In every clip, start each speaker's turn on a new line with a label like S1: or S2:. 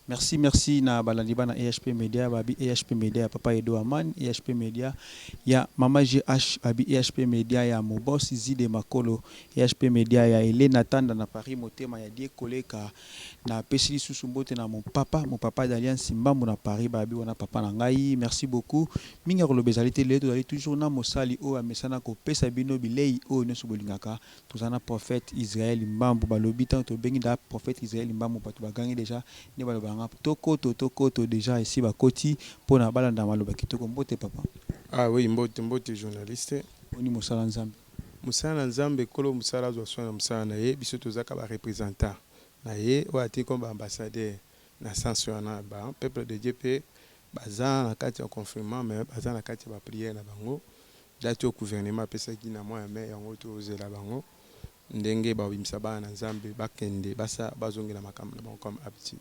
S1: Merci, merci na balandi bana EHP Media, babi EHP Media ya Papa Edo Aman, EHP Media ya Mama GH, babi EHP Media ya Mobos Zide Makolo, EHP Media ya Elena Tanda na Paris, motema ya Die Koleka. Na pesi lisusu mbote na mon papa d'Alliance Mbambu na Paris, babi wana papa na ngai. Merci beaucoup. Mingi ya koloba ezali te. Lelo tozali toujours na mosali oyo amesana kopesa bino bilei oyo nyonso bolingaka. Toza na prophète Israël Mbambu. Balobi ntango tobengi da prophète Israël Mbambu, bato bagangi déjà nde balobanga tokoto tokoto déjà esi bakoti mpona balanda maloba kitoko. Mbote, papa.
S2: Ah oui, mbote, mbote, journaliste.
S1: Oni mosala Nzambe?
S2: Mosala na Nzambe, ekolo mosala azwa soin na mosala na ye. Biso tozaka bareprésentant na ye oyo atiki comme baambassadeur na sens wana. Ba peuple de Dieu mpe baza na kati ya confinement, mais baza na kati ya baprière na bango. Date oyo gouvernement apesaki na mois ya mai, yango tozela bango ndenge babimisa bana na Nzambe, bakende basa bazongela makambo na bango comme habitude.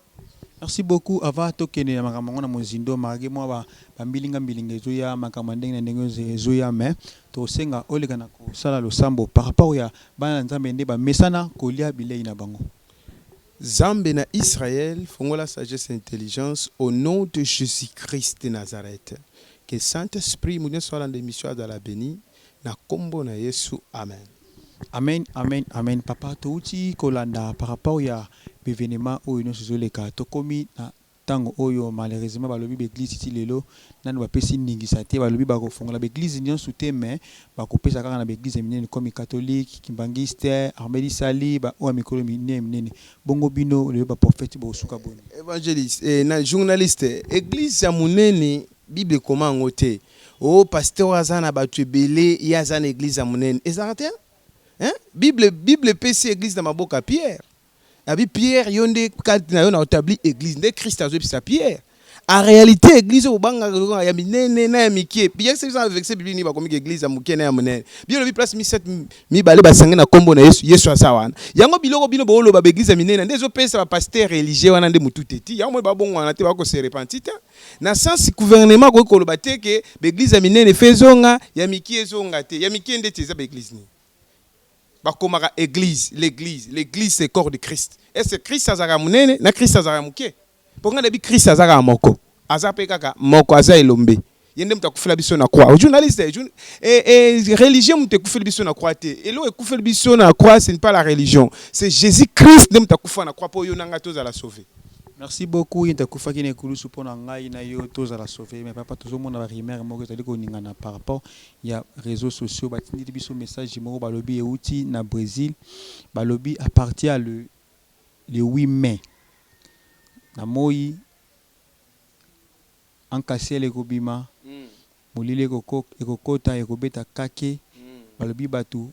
S1: Merci beaucoup. Avant tokende na makambo yango na mozindo, malgré mwa bambilinga mbilinga ezoya, makambo ya ndenge na ndenge ezoya, mais tosenga oleka na kosala losambo par rapport ya bana na Nzambe nde bamesana kolia bilei na bango.
S2: Nzambe na Israël, fongola sagesse et intelligence au nom de Jésus-Christ de Nazareth. Que Saint-Esprit moto nyonso alanda émission azala béni na nkombo na Yesu, amen.
S1: Amen, amen, amen. Papa, touti kolanda par rapport ya baévénement oyo nyonso ezoleka. Tokomi na ntango oyo malheureusement balobi baeglise ti lelo nanu bapesi ndingisa te. Balobi bakofongola baeglise nyonso te, mais bakopesa kaka na baeglise minene comme catholique, kimbanguiste, Armée du Salut, oyo ya mikolo minene minene. Bongo bino lelo baprophète bosuka boni?
S2: Évangéliste, na journaliste, église ya monene, Bible ekoma yango te. O pasteur aza na bato ebele, ye aza na église ya monene, ezalaka te, hein? Bible epesi église na maboko ya Pierre. Abi Pierre, yo nde kati na yo na établi église. Nde Christ azoyebisa Pierre. En réalité, église oyo bobangaka ya minene na ya mike, biso na verset biblique nini bakomiki église ya moke na ya monene? Bino lobi place misato mibale basangi na nkombo na Yesu, Yesu aza wana. Yango biloko bino booloba baeglise ya minene nde ezopesa bapasteur religieux wana nde motu te. Ti yango moi babongwana te, bakose repentir te. Na sens gouvernement akoki koloba te ke baeglise ya minene fe ezonga, ya mike ezonga te. Ya mike ndeti eza baeglise nini? Bakomaka église, l'église, l'église, c'est corps de Christ. Est ce que Christ azalaka monene na Christ azalaka moke? Mpo ngai nayebi Christ aza kaka moko, aza mpe kaka moko, aza elombe. Ye nde moto akufela biso na croix. Journaliste, religion moto ekufeli biso na croix te. Eloko ekufeli biso na croix, ce n'est pas la religion, c'est Jésus Christ nde moto akufa na croix mpo oyo na ngai tozala sauvé.
S1: Merci beaucoup. Ye akufaki na ekulusu mpo na ngai na yo tozala sauvé. Mais papa, tozomona barumeur moko ezali koningana par rapport ya réseaux sociaux. Batindeli biso message moko, balobi euti na Brésil. Balobi à partir ya le 8 mai na moi arc-en-ciel ekobima, molili ekokota, ekobeta kake. Balobi bato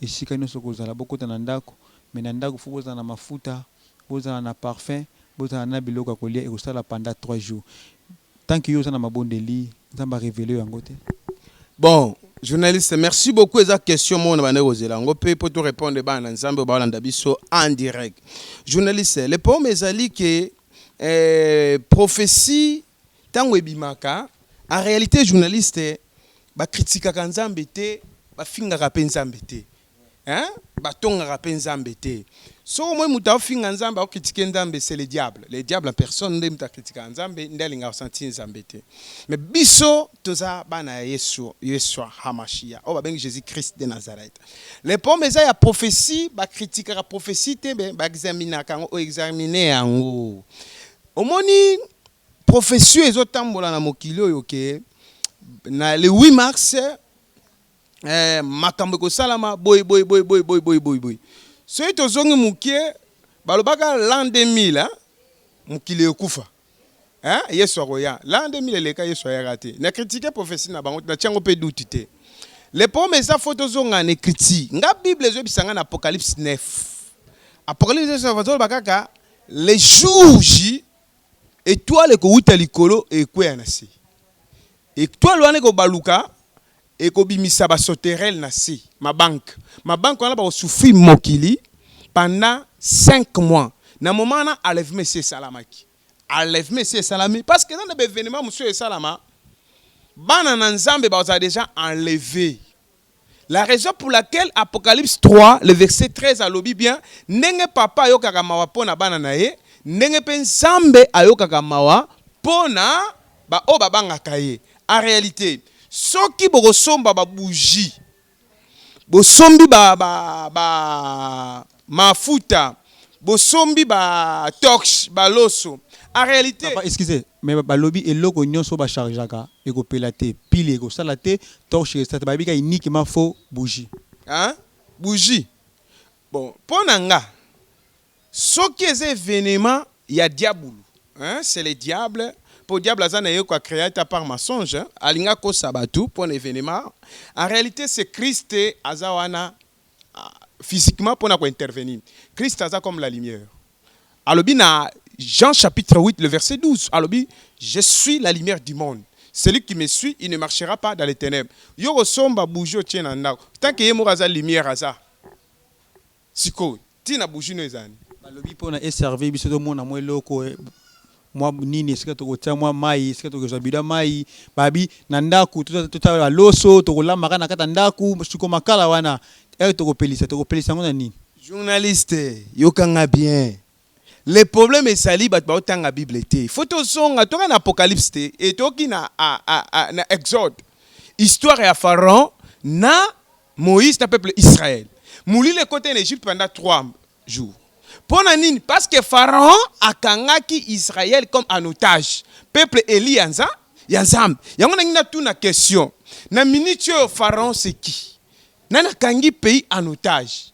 S1: esika nyonso kozala bokota na ndako, mais na ndako faut bozala na mafuta, bozala na parfum, bozala na biloko ya kolia. Ekosala pendant 3 jours. Tant que yo oza na mabondeli, Nzambe arévéler yo yango te?
S2: Bon, journaliste, merci beaucoup. Eza question moko na bande kozela yango mpe mpo to répondre bana na Nzambe oyo baolanda biso en direct. Journaliste, le problème ezali ke prophétie ntango ebimaka, en réalité, journaliste, bakritikaka Nzambe te, bafingaka mpe Nzambe te, hein? Batongaka mpe Nzambe te. Soki omoi moto aofinga Nzambe, aokritike Nzambe, c'est le diable, le diable en personne nde moto akritikaka Nzambe, nde alingaka kosentir Nzambe te. Mais biso toza bana ya Yesu, Yesu Hamashia oyo babengi Jésus Christ de Nazareth. Le problème eza ya prophétie, bakritikaka prophétie te, mais baexaminaka yango. Oexamine yango, omoni prophétie oyo ezotambola na mokili oyo ke na le 8 mars makambo ekosalama boye boye boye boye boye boye boye boye. Soki tozongi moke, balobaka l'an 2000, hein, mokili ekufa, hein, Yesu akoya. L'an 2000 eleka, Yesu ayaka te. Na critique prophétie na bango, natia yango mpe doute te. Le problème eza faut tozonga na écriture. Nga Bible ezoyebisa nga na Apocalypse 9, Apocalypse 9, bazoloba kaka le jour J, étoile ekowuta likolo, ekweya na se. Étoile wana ekobaluka, ekobimisa basauterelle na se, mabanke. Mabanke wana bakosouffrir mokili pendant 5 mois. Na moment wana enlèvement esi esalamaki, enlèvement esi esalami, parce que eza na baévénement mosusu esalama, bana na Nzambe bazala déjà enlevé. La raison pour laquelle Apocalypse 3 le verset 13 alobi bien ndenge papa ayokaka mawa mpo na bana na ye. Ndenge mpe Nzambe ayokaka mawa mpo na baoyo babangaka ye. En réalité, soki bokosomba ba bougie, bosombi ba mafuta, bosombi ba torche, baloso, en réalité
S1: Papa, excusez, mais balobi eloko nyonso bachargeaka ekopela te, pile ekosala te, torche ekosala te. Bayebi kaka uniquement faux bougie.
S2: Hein? Bougie, bon, mpo na nga, soki eza événement ya diabulu, hein, c'est le diable, mpo diable aza na ye koacréer ata par mensonge, hein, alingi akosa bato mpo na événement. En réalité, c'est Christ aza wana, ah, physiquement mpona kointervenir. Christ aza comme la lumière. Alobi na Jean chapitre 8, le verset 12, alobi: "Je suis la lumière du monde. Celui qui me suit, il ne marchera pas dans les ténèbres." Yo kosomba bougie, otie na ndako, tant que ye moko aza lumière, aza sikoyo ntina bougie no ezali.
S1: Balobi mpona eservir biso tomona mwa eloko, mwa nini, esika tokotia mwa mai, esika tokozwa bida mai. Babi na ndako totala baloso tokolambaka na kati ya ndako. Siko makala wana ere tokopelisa yango na nini?
S2: Journaliste, yokanga bien. Le problème ezali bato baotanga Bible te. Fo tozonga toka na Apocalypse te, e toki na Exode, histoire ya Pharaon na Moïse na peuple Israël. Molili ekota na Égypte pendant 3 jours. Mpo na nini? Parce que Pharaon akangaki Israël comme en otage, peuple eli ya Nzambe. Yango nangi natuna question: na minute oyo, Pharaon c'est qui? Nani akangi pays en otage?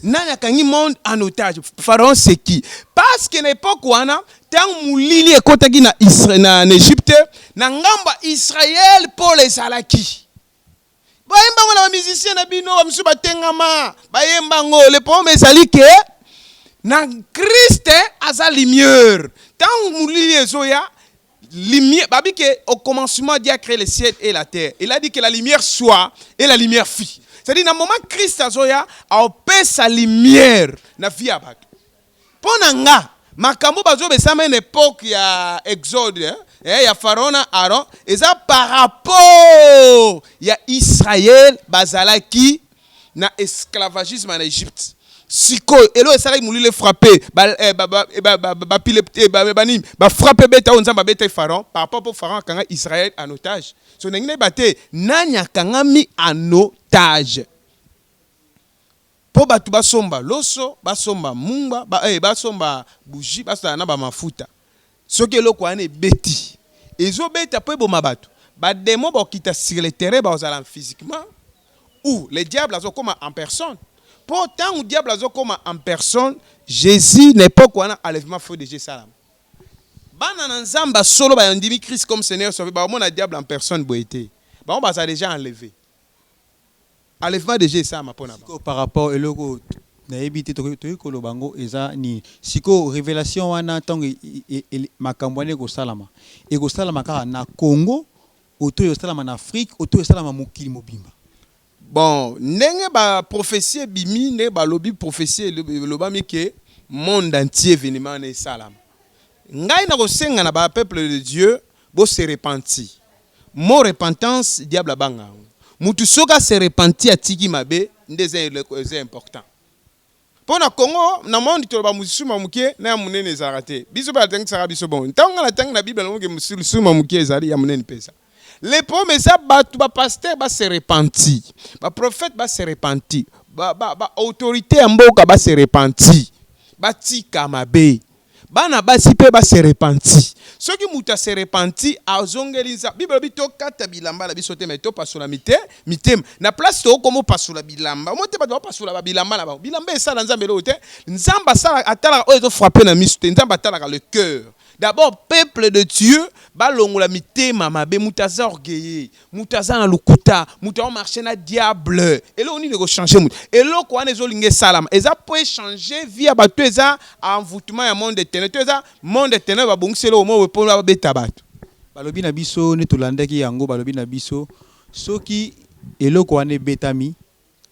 S2: Nani akangi monde en otage? Pharaon c'est qui? Parce que na époque wana, ntango molili ekɔtaki na Égypte, na ngambo ya Israel pole ezalaki. Bayembango na bamusicien na bino, bamosusu batengama, bayembango. Le problème ezali ke na Christ aza lumière. Ntango molili ezoya, lumière, babi ke au commencement Dieu a créé le ciel et la terre. Il a dit que la lumière soit et la lumière fut. C'est-à-dire, na moment Christ azoya, aopesa lumière na vie ya bato. Mpo na nga, makambo bazobesama na époque ya Exode, eh, eh, ya Pharaon na Aaron, eza par rapport ya Israel bazalaki na esclavagisme na Égypte. Sikoyo eloko esalaki molili efrappe, banini bafrappe, beta oyo Nzambe abeta Pharaon par rapport mpo Pharaon akanga Israel en otage. So ndenge nayeba te nani akangami en otage mpo bato basomba loso, basomba mungba, basomba bougie, basala na bamafuta. Soki eloko wana ebeti, ezobeta mpo eboma bato, badémon bakokita sur le terrain, bazala physiquement ou le diable azokóma en personne. Mpo ntango diable azokóma en personne, Jésus na époque wana, enlèvement feu de esalama. Bana na Nzambe solo bayandimi Christ comme Seigneur Sauveur, bakomona diable en personne boye te. Bango baza déjà enlevé, enlèvement déjà esalama mpo na bango.
S1: Par rapport eloko nayebi te, tokoki koloba yango eza nini sikoyo, révélation wana? Ntango makambo wana ekosalama, ekosalama kaka na Congo oto esalama na Afrique oto esalama mokili mobimba?
S2: Bon, ndenge baprophétie ebimi, ndenge balobi, prophétie elobami ke monde entier événement wana esalama. Ngai na kosenga na bapeuple de Dieu bose repentir. Mo repentance, diable abanga yango. Mutu soki ase repentir, atiki mabe, nde eza important mpo na Congo, na monde. Toloba mosuma moke na ya monene ezalaka te. Biso mpe batangisaka biso. Bon, ntango ngai natangi na Bible, namoke mosuma moke ezali, ya monene mpe eza. Le problème eza bato, bapasteur base repentir, baprophète base repentir, baautorité ya mboka base repentir, batika mabe. Bana basi mpe base repentir. Soki moto ase repentir, azongeli Nzambe, Bible elobi tokata bilamba na biso te, me topasola mitema. Na place tokokoma opasola bilamba mo te, bato bapasola babilamba na bango. Bilamba esala Nzambe eloko te. Nzambe asala, atalaka oyo ezofrappe na miso te. Nzambe atalaka le cœur d'abord. Peuple de Dieu, balongola mitema mabe. Moto aza orgueilleux, moto aza na lokuta, moto aomarche na diable, eloko nini ekochange moto? Eloko wana ezolinga esalama eza mpo echange vie ya bato. Eza envoûtement ya monde éternel to eza monde éternel babongisi eloko moko mpo babeta bato.
S1: Balobi na biso nde tolandaki yango. Balobi na biso soki eloko wana ebetami,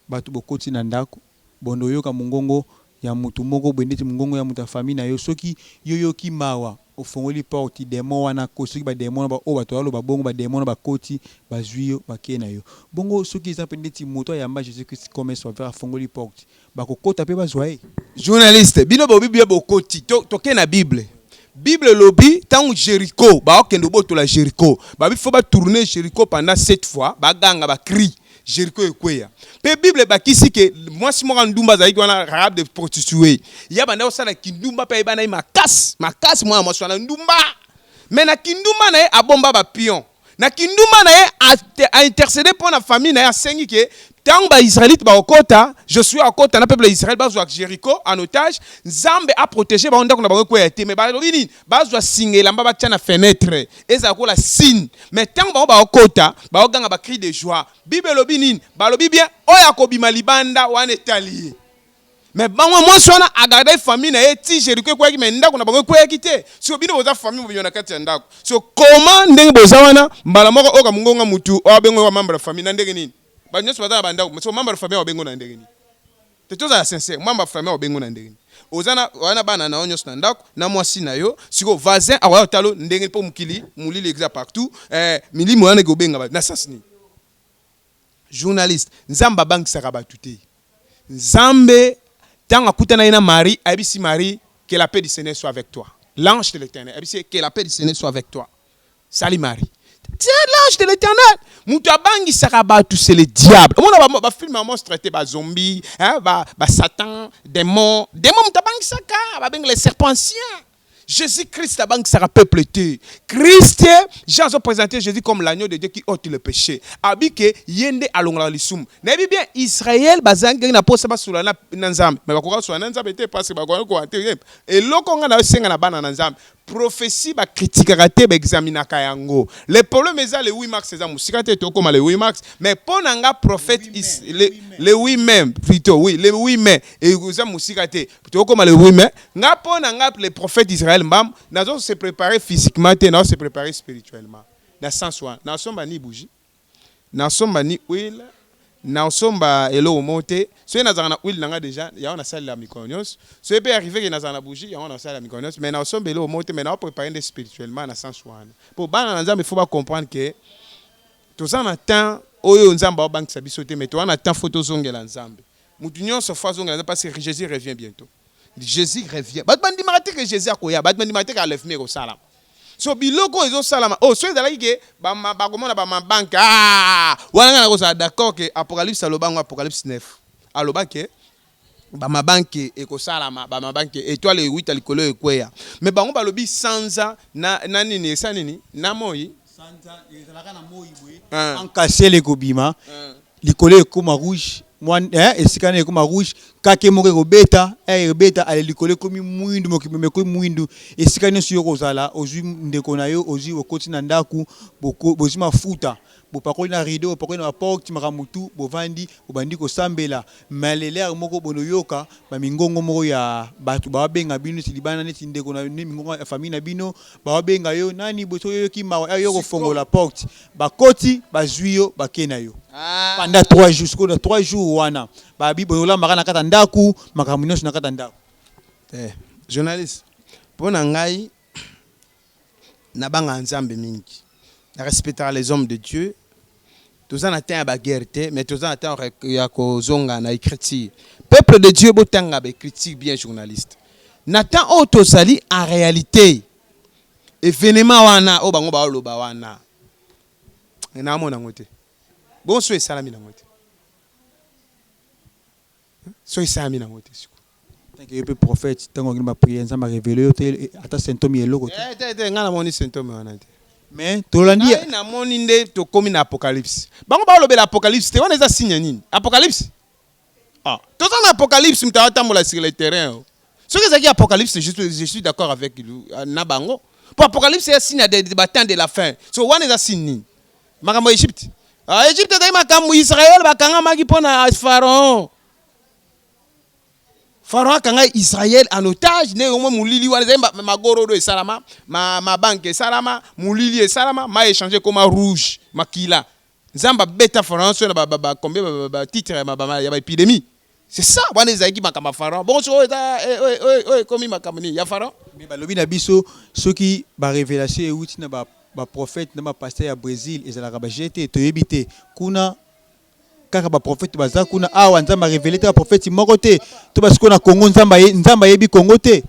S1: bato bokoti na ndako, bondo oyoka mongongo ya motu moko boye, neti mongongo ya moto ya famille na yo. Soki yo yoki mawa, Ofongoli porte, démon wana ko soki ba démon ba oyo bato baloba bongo, ba démon bakoti, bazwi yo, bakei na yo. Bongo soki eza mpe ndeti moto ayamba Jésus Christ comme sauveur, afongoli porte, bakokota mpe bazwa ye?
S2: Journaliste, bino bobi bia bokoti. Toke na Bible. Bible elobi, ntango Jéricho baokende obotola Jéricho, babi faut batourner Jéricho pendant sept fois, baganga bacri, Jéricho ekweya. Mpe Bible ebakisi ke mwasi moko ya ndumba azalaki wana, Rahab de prostituée. Ya banda kosala kindumba mpe ayeba na ye makasi makasi. Mwana mwasi wana ndumba, mais na kindumba na ye abomba bapion. Na kindumba na ye aintercéder mpo na famille na ye. Asengi ke ntango baisraélite bakokota, Josue akota na peuple ya Israel, bazwa Jéricho en otage, Nzambe aprotéger bango, ndako na bango ekweya te. Mais balobi nini? Bazwa singa elamba, batia na fenêtre, ezala kola signe. Mais ntango bango bakokota, bakoganga bacri de joie. Bible elobi nini? Balobi bien, oyo akobima libanda wana etali ye. Mais bango, mwasi wana agarder famille na ye ti Jéricho ekweyaki, mais ndako na bango ekweyaki te. Siko bino boza famille mobima na kati ya ndako. So koma ndenge boza wana, mbala moko oyoka mongonga mutu oyo abengo oyo membre ya famille na ndenge nini? Bato nyonso baza na bandako. So membre ya famille abengo na ndenge nini? Te, tozala sincère, membre ya famille abengo na ndenge nini? Oza na wana bana na yo nyonso na ndako na mwasi na yo. Sikoyo voisin akoya kotala ndenge, mpo mokili molili eza partout. Milimo wana ekobenga bato na sens nini? Journaliste, Nzambe abangisaka bato te. Nzambe, ntango akutana ye na Marie, ayebisi Marie: "Que la paix du Seigneur soit avec toi." L'ange de l'Éternel ayebisi ye: "Que la paix du Seigneur soit avec toi." Sali Marie, c'est l'ange de l'Éternel. Moto abangisaka bato, c'est le diable. Omona bafilm ya monstre te, bazombi, basatan, démon. Démon moto abangisaka, babenga les serpents anciens. Jésus Christ abangisaka peuple te. Christ, Jean azoprésente Jésus comme l'agneau de Dieu qui ôte le péché. Abi ke ye nde alongolaka lisumu. Nayebi bien, Israel bazalaki na posa basolola na Nzambe, mais bakoka kosolola na Nzambe te, parce que bakoka koka te. Eloko nga na osenga na bana na Nzambe, prophétie bakritikaka te, baexaminaka yango. Le problème eza le 8 mars, eza mosika te, tokóma le 8 mars. Mais mpo na nga, prophète, le 8 mai plutôt, oui, le 8 mai eza mosika te, tokóma le 8 mai. Nga, mpo na nga, le prophète Israël Mbam, nazo se préparer physiquement te, nazo se préparer spirituellement. Na sens wana, nasomba ni bougie, nasomba ni huile, nasomba eloko moko te. Soki nazalaka na huile na nga déjà, yango nasalela mikolo nyonso. Soki mpe arrive ke nazala na bougie, yango nasalela mikolo nyonso. Mais nasomba eloko moko te, mais naoprépare nde spirituellement na sens wana. Mpo bana na Nzambe, faut bacomprendre ke toza na temps oyo Nzambe aobangisa biso te, mais toza na temps, faut tozongela Nzambe. Mutu nyonso faut azongela Nzambe, parce que Jésus revient bientôt. Jésus revient. Bato bandimaka te ke Jésus akoya, bato bandimaka te ke enlèvement ekosalama. So biloko oyo ezosalama oyo, so ezalaki ke bakomona bamabanke wana, ngai nakozala d'accord ke Apocalypse aloba ngo. Apocalypse 9 aloba ke bamabanke ekosalama, bamabanke, étoile ewita likolo ekweya. Mais bango balobi sanza na nini, esa nini na moi.
S1: Sanza ezalaka na moi boye, ankasele ekobima likolo, ekóma rouge mwa esika na ekóma rouge, kake moko ekobeta, ekobeta ale likolo, ekomi mwindu, mokili ekomi mwindu. Esika nyonso yo kozala, ozwi ndeko na yo, ozwi, okoti na ndako, bozwi mafuta, bopakoli na rideau, bopakoli na baporte, makambo tu, bovandi, bobandi kosambela. Malelere moko bonoyoka bamingongo moko ya bato bawabenga bino neti libanda, neti ndeko na mingongo ya famille na bino bawabenga yo nani boye. Soki oyoki mawa, yo kofongola porte, bakoti, bazwi yo, bakei na yo pendant 3 jours. Sikoyo na 3 jours wana, babi boye, olambaka na kati ya ndako, makambo nyonso na kati ya ndako.
S2: Journaliste, mpo na ngai, nabanga Nzambe mingi, na respectaka les hommes de Dieu. Toza na temps ya baguerre te, mais toza na temps ya kozonga na écriture. Peuple de Dieu, botanga baécriture bien. Journaliste, na temps oyo tozali, en réalité événement wana oyo bango baoloba wana, naamona yango te. Bongo so esalami nango te, so esalami nango te siko.
S1: Tant yo mpe prophète, ntango okende baprière, Nzambe arévéler yo te ata symptôme ya eloko te?
S2: Te, te, ngai namoni symptôme wana te.
S1: Mais tolandi.
S2: Ngai namoni nde tokómi na Apocalypse. Bango balobela Apocalypse te. Wana eza signe nini? Apocalypse, ah, toza na Apocalypse. Moto atambola sur le terrain o. Soki ezalaki Apocalypse, je suis d'accord avec na bango, po Apocalypse eza signe ya batemps de la fin. So wana eza signe nini? Makambo ya Egypte. Ah, Egypte ezali makambo Israel bakangamaki mpo na Pharaon. Pharaon akanga Israel en otage. Ndenge omwe molili wana ezali, magorodo esalama, mabanke esalama, molili esalama, mai échange ekoma rouge, makila. Nzambe abeta Pharaon so na combien batitre ya baépidémie. C'est ça wana ezalaki makambo ya Pharaon. Bongo soki oyo eza oyo ekomi makambo nini ya Pharaon?
S1: Mais balobi na biso soki ba revelation ewuti na ba ba prophète na ba pasteur ya Bresil ezalaka ba jeu te, toyebi te kuna kaka ba prophète baza kuna, awa Nzambe a revele te ba prophète moko te, to ba sikoyo na Congo Nzambe Nzambe ayebi Congo te.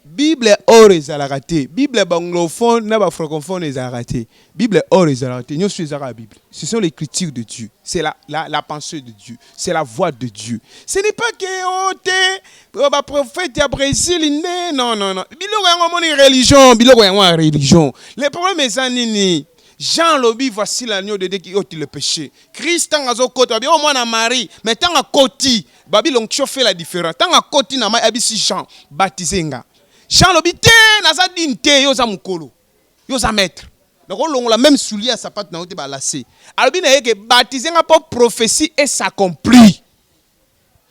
S2: Bible or ezalaka te. Bible ya ba anglophone na ba francophone ezalaka te. Bible or ezalaka te. Nionso eza kaka Bible. Ce sont l'ecriture de Dieu. C'est la, la, la pensee de Dieu. C'est la voix de Dieu. Ce n'est pas que oh te ba prophète ya Brésil nde non non non. Biloko yango omoni religion, biloko yango ya religion. Le problème eza nini? Jean alobi voici l'agneau de Dieu qui ôte le péché. Christ tango azokota babi oh mwana Marie, mais tango akoti babi l'onction fait la différence. Tango akoti na mayi abisi Jean baptise nga. Jean alobi te naza digne te yo oza mukolo. Yo oza maître. Nako longola meme soulier ya sapatu na yo te ba lacets. Alobi na ye ke baptise nga po prophetie e s'accomplir.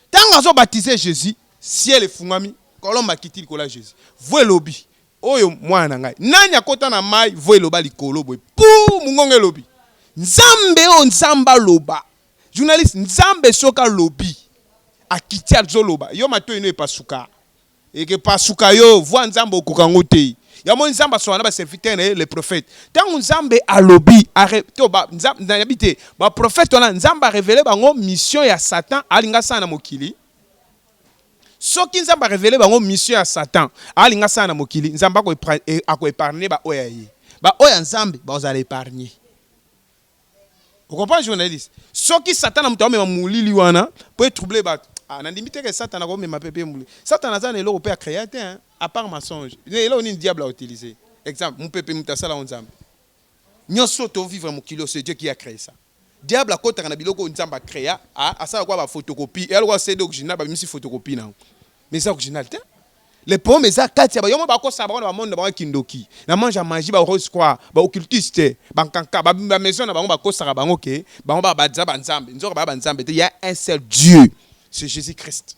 S2: Tango azo baptise Jesus, ciel efungwami, colombe akiti likolo ya Jesus. Voix elobi Oyo mwana na ngai. Nani akota na mayi voix eloba likolo boye puu mungongo elobi nzambe oyo nzambe aloba journaliste nzambe soki alobi akiti azo loba yo matoyi no epasuka eke pasuka yo voix nzambe okoka ngo te yango nzambe asola na ba serviteur na ye le prophète tango nzambe alobi are to ba nzambe nayebi te ba prophète wana nzambe a revele bango mission ya satan alinga asala na mokili. Soki Nzambe a reveler bango mission ya Satan alinga asala na mokili, Nzambe ako ako epargner ba oyo ya ye. Ba oyo ya Nzambe bakozala epargner. O comprendre journaliste? Soki Satana moto akomema molili wana po e troubler batu, ah nandimi te ke Satana akomema pe pe molili. Satana aza na eloko pe a crea te hein, à part mensonge. Eloko nini diable a utiliser? Exemple, mupepe moto asala yango Nzambe. Nionso to vivre mokili oyo c'est Dieu qui a cree ça. Diable akotaka na biloko oyo Nzambe a crea, asala lokola ba photocopie, eya lokola CD original babimisi photocopie na yango. Mais eza original te. Le problème eza kati ya ba yango bakosaka bango na ba monde na bango ya kindoki, na mange ya magie, ba rose croix, ba occultiste, ba nkanka, ba ba maison na bango bakosaka bango ke bango ba baza ba nzambe, nzoka ba ba nzambe te, il ya un seul Dieu, c'est Jesus Christ.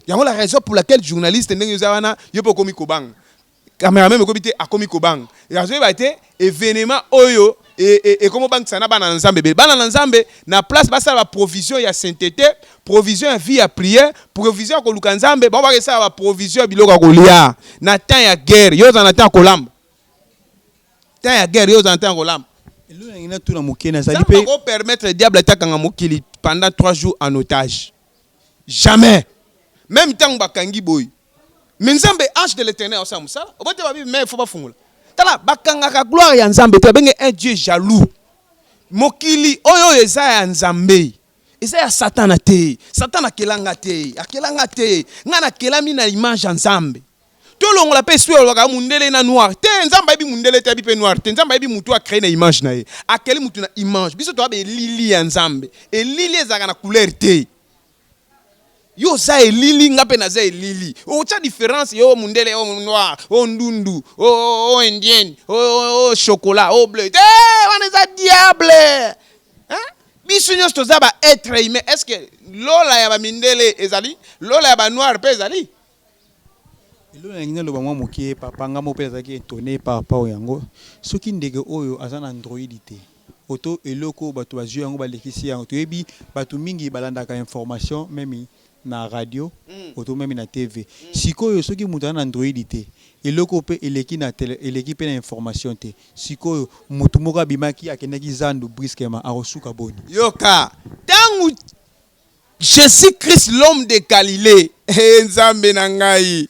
S2: Yango la raison pour laquelle journaliste ndenge oza wana yo pe okomi kobanga. Cameraman ekomi te akomi kobanga. Azoyeba te evenement oyo ekomi obangisa na bana na Nzambe ebele. Bana na Nzambe na place basala ba provision ya saintete, provision ya vie ya prière, provision ya koluka Nzambe, bango bakesala ba provision ya biloko ya kolia na temps ya guerre. Yo ozala na temps ya kolamba. Temps ya guerre yo ozala na temps ya kolamba.
S1: Eloko nalingi natuna moke nazali pe.
S2: Nzambe ako permettre diable ete akanga mokili pendant 3 jours en otage. Jamais. Meme tango bakangi boye. Mais Nzambe ange de l'Eternel asala musala. Obote ba bible mais il faut bafungola. Tala bakangaka gloire ya Nzambe te babenge un Dieu jaloux. Mokili oyo oyo eza ya Nzambe. Eza ya Satana te. Satana akelanga te. Akelanga te. Nga nakelami na image ya Nzambe. Tolongola pe esprit balobaka mundele na noir te. Nzambe ayebi mundele te ayebi pe noir te. Nzambe ayebi mutu a cree na image na ye. Akeli mutu na image. Biso toza ba elili ya Nzambe. Elili ezalaka na couleur te. Yo oza elili nga pe naza elili. Okotia difference yo mundele o noir o ndundu o indienne o chocolat o bleu te wana eza diable hein? Biso nyonso toza ba etre humain. Est ce que lola ya ba mindele ezali? Lola ya ba noir pe ezali?
S1: Eloko nalingi naloba mwa moke papa, nga moko pe nazalaki etonne par rapport yango, soki ndeke oyo aza na android te oto eloko oyo batu bazui yango balekisi yango, toyebi batu mingi balandaka information meme na radio oto meme na TV, sikoyo soki mutu aza na android te eloko oyo pe eleki na tele eleki pe na information te, sikoyo mutu moko abimaki akendaki zandu brusquement akosuka boni?
S2: Yoka, tangu Jesus Christ l'homme de Galilee eh Nzambe na ngai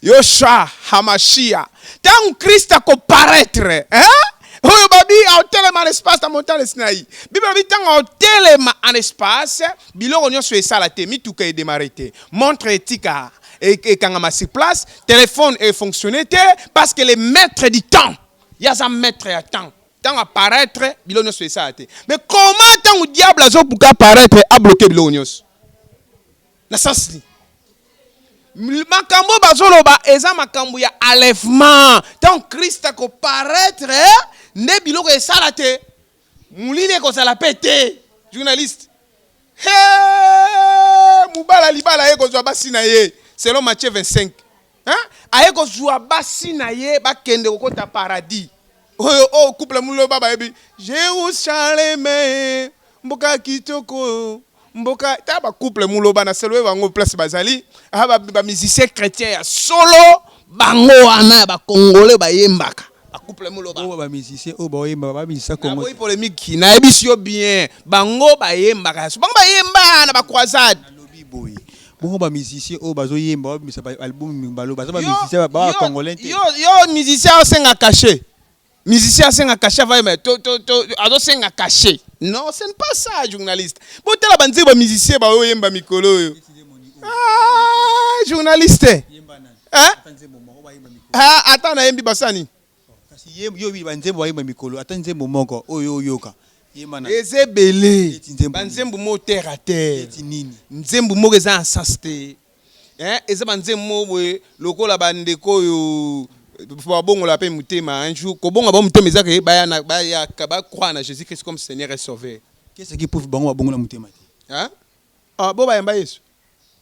S2: Yoshua Hamashia tango Christ ako paraitre hein oyo babi aotelema en espace na montagne Sinaï Bible elobi tango aotelema en espace biloko nyonso esala te mituka edemare te montre etika ekangama sur place telephone e fonctionner te parce que le maître du temps ye aza maître ya temps Tango apparaitre biloko nionso esala te mais comment tango diable azo buka apparaitre a bloquer biloko nionso na sens nini? Makambo oyo bazoloba eza makambo ya enlèvement tango Christ ako paraitre nde biloko esala te molili ekozala pe te journaliste hee mobala libala aye kozwa basi na ye selon Matthieu 25 hein aye kozwa basi na ye bakende kokota paradis Oyo oyo couple muloba bayebi Jerusaleme mboka kitoko Mboka ta ba couple muloba na salue bango place bazali. Ah ba, ba musicien chrétien ya solo bango wana ya ba congolais bayembaka. Ba couple muloba.
S1: Oyo ba musicien oyo baoyemba ba musicien Congo.
S2: Naboyi polemique nayebisi yo bien bango bayembaka ya solo. Bango bayemba na ba croisade.
S1: Nalobi boye. Bongo ba musicien oyo bazoyemba babimisa ba album mibalo baza ba musicien ba congolais te.
S2: Yo yo musicien osenga cachet. Musicien asenga cachet avant yemba to to to azosenga cachet. Non, ce n'est pas ça journaliste. Botala ba nzembo ba musicien ba oyemba mikolo oyo. Ah, journaliste. Hein? Ah, ata nayembi basani.
S1: Kasi ye yo ba nzembo bayemba mikolo ata nzembo moko oyo oyoka. Yemba na.
S2: Eza ebele. Ba nzembo moko terre à terre.
S1: Nini?
S2: Nzembo moko eza en sens te. Hein, eza ba nzembo moko boye lokola ba ndeko oyo babongola pe motema un jour kobonga bango motema eza ke baya na baya ba croire na Jésus Christ comme Seigneur et Sauveur.
S1: Qu'est-ce qui prouve bango babongola motema te?
S2: Hein? Ah, bo bayamba Yesu.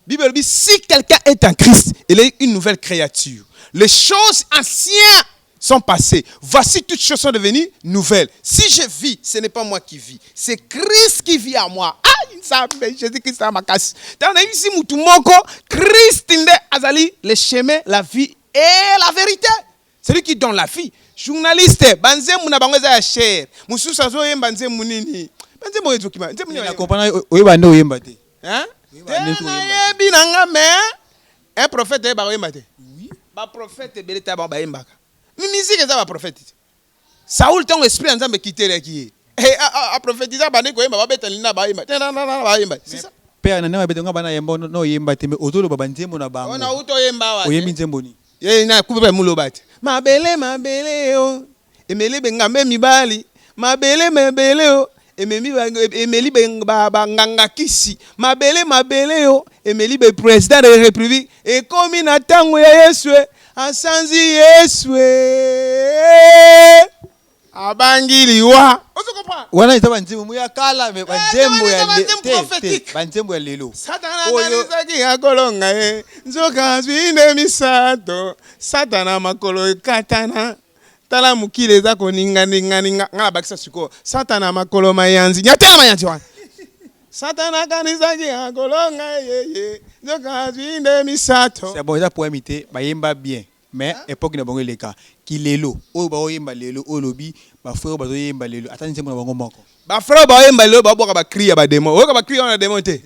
S2: Bible elobi si quelqu'un est en Christ, il est une nouvelle créature. Les choses anciennes sont passées. Voici toutes choses sont devenues nouvelles. Si je vis, ce n'est pas moi qui vis, c'est Christ qui vit en moi. Ah, Nzambe, Jésus-Christ a makasi. Tango nayebisi mutu moko, Christ nde azali le chemin, la vie et la vérité. Celui qui donne la vie. Journaliste, ba nzembo na bango eza ya cher. Mususu azoyemba nzembo nini? Ba nzembo oyo ezokima. Nzembo nini?
S1: Na comprendre oyeba nde oyemba te.
S2: Hein? Te nayebi na nga mais un prophète ayebaka oyemba te. Ba prophète ebele ta bango bayembaka. Mais musique eza ba prophète te. Saul tango esprit ya Nzambe ekitelaki ye. Eh, a, a, a prophétisa bande koyemba babeta linda bayemba. Te na na na bayemba. C'est ça.
S1: Père na ndenge babeta nga bana yemba no oyemba te mais ozoloba ba nzembo na bango.
S2: Ona uto oyemba awa.
S1: Oyembi nzembo nini?
S2: Ye na kupe ba muloba te. Mabele mabele o emeli bengambe mibali mabele mabele o ememi ba emeli ba ba nganga kisi mabele mabele o emeli be president de republique ekomi na tango ya Yesu e asanzi Yesu e abangi liwa. Ozo comprendre?
S1: Wana eza ba nzembo ya kala mais ba nzembo ya
S2: te
S1: te ba nzembo ya lelo.
S2: Satana akanisaki akolonga ye nzoka azwi nde misato Satana makolo ekatana tala mokili eza koninganinganinga nga nabakisa sikoyo Satana makolo mayanzi nyatela mayanzi wana Satana akanisaki akolonga ye ye nzoka azwi nde misato.
S1: C'est bon eza poème te bayemba bien mais epoque na bango eleka ki lelo oyo baoyemba lelo oyo olobi ba frère oyo bazoyemba lelo ata nzembo na bango moko.
S2: Ba frère baoyemba lelo babwaka ba cri ya ba demon oyoka ba cri wana ya demon te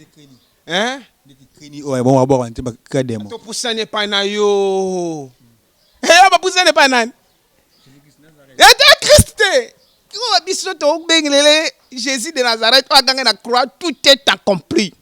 S2: hein?
S1: Ndeti cri nini oyo bango babwaka nzembo ba cri ya demon.
S2: Topusani epai na yo. Eh, bapusani epai nani? Ete Christ te. Oyo biso tobengelele Jésus de Nazareth oyo aganga na croix tout est accompli.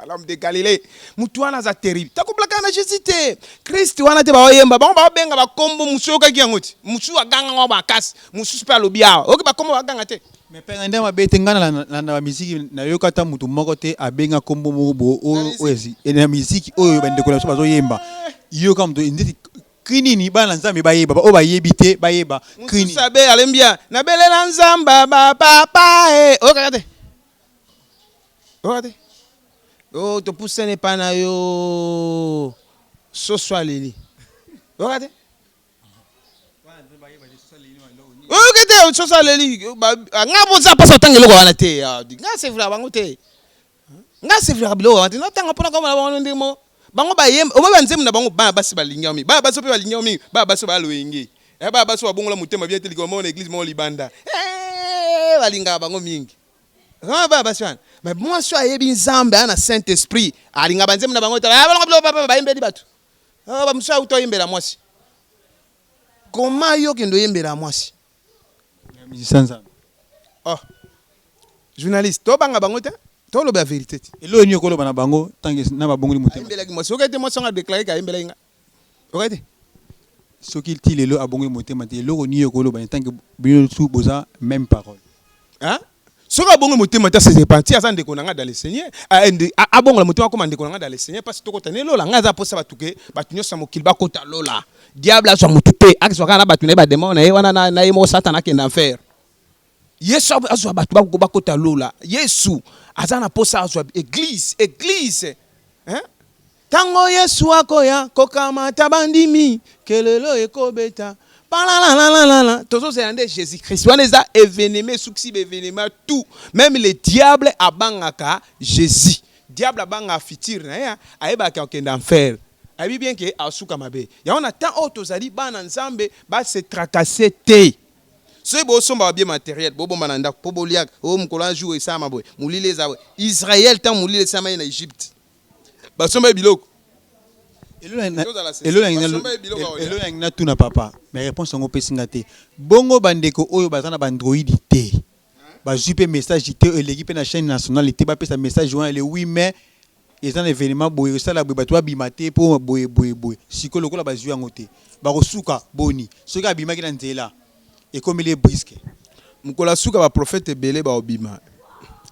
S2: L'homme de Galilée. Mutu wana aza terrible. Takoblaka na Jésus te. Christ wana te baoyemba bango baobenga bakombo mosusu oyokaki yango te. Mosusu aganga ngo makasi, mosusu mpe alobi awa. Oyoki bakombo baganga te.
S1: Mais père nde mabe te ngai na ba musique nayoka ata mutu moko te abenga kombo moko boye oyo oyo na musique oyo bandeko na biso bazoyemba yoka mutu ndeti cri nini bana nzambe bayeba ba oyo bayebi te bayeba cri nini.
S2: Mosusu abe alembi ya nabelela nzamba ba papa e oyokaka te oyoka te oh topusani epai na yo soso aleli oyoka te oyoki te soso aleli nga boza mpasi otanga eloko wana te ah, nga sevlaka bango te nga sevlaka biloko wana te natanga mpona komona bango ndenge moko bango bayemba omoi banzembo na bango bana basi balingi yango mingi bana basi mpe balingi yango mingi bana basi baya loyenge eh, bana basi babongola motema bien te likolo moko na eglise moko libanda eh, balingaka bango mingi Vraiment bana basi wana mais mwasi oyo ayebi nzambe aya na saint esprit alingaka banzembo na bango te ah, balonga biloko papa bayembeli bato ah, bamosusu auta oyembela mwasi koma yo kende oyembela mwasi
S1: musicien nzambe
S2: oh journaliste tobanga bango te toloba verité te
S1: eloko nini okoloba na bango ntango na babongoli motema
S2: ayembelaki mwasi okoki te mwasi yango adeklare ke ayembelaki nga okoki te
S1: soki ti lelo abongoli motema te eloko nini okoloba en tant que bino tous boza même parole
S2: hein soki abongoli motema te ase repentir aza ndeko na nga dans le seigneur abongola motema akoma ndeko na nga dans le seigneur parce tokota ne lola nga aza posa bato ke bato nyonso ya mokili bakota lola diable azwa motu te akizwa kaka na bato na ye bademon na ye wana na ye moko satana akende enfer yesu azwa bato bakota lola yesu aza na posa azwa eglise eglise hein? Tango Yesu akoya kokamata bandimi, kelelo ekobeta. Palalalalala, tozozela nde Jésus Christ. Wana eza événement esukisi baévénement tout. Même le diable abangaka Jésus. Diable abangaka futur na ye, ayebaka akende enfer, ayebi bien ke asuka mabe. Yango na temps oyo tozali, bana Nzambe base tracasser te. Soki bosomba babien matériel, bobomba na ndako mpo boliaka oyo mokolo ya jour esalama boye, molili eza boye. Israel, ntango molili esalama ye na Egypte, basomba ye biloko.
S1: Elo nangi natuna papa, mais réponse yango opesinga te. Bongo bandeko oyo baza na baandroid te, bazwi mpe message te, eleki mpe na chaîne nationale te, bapesa message wana le 8 mai eza na événement boye, esala boye, bato babima te mpo boye boye boye. Sikoyo lokola bazwi yango te, bakosuka boni soki abimaki na nzela, ekomeli brusque?
S2: Mokolo asuka, baprofete ebele baobima,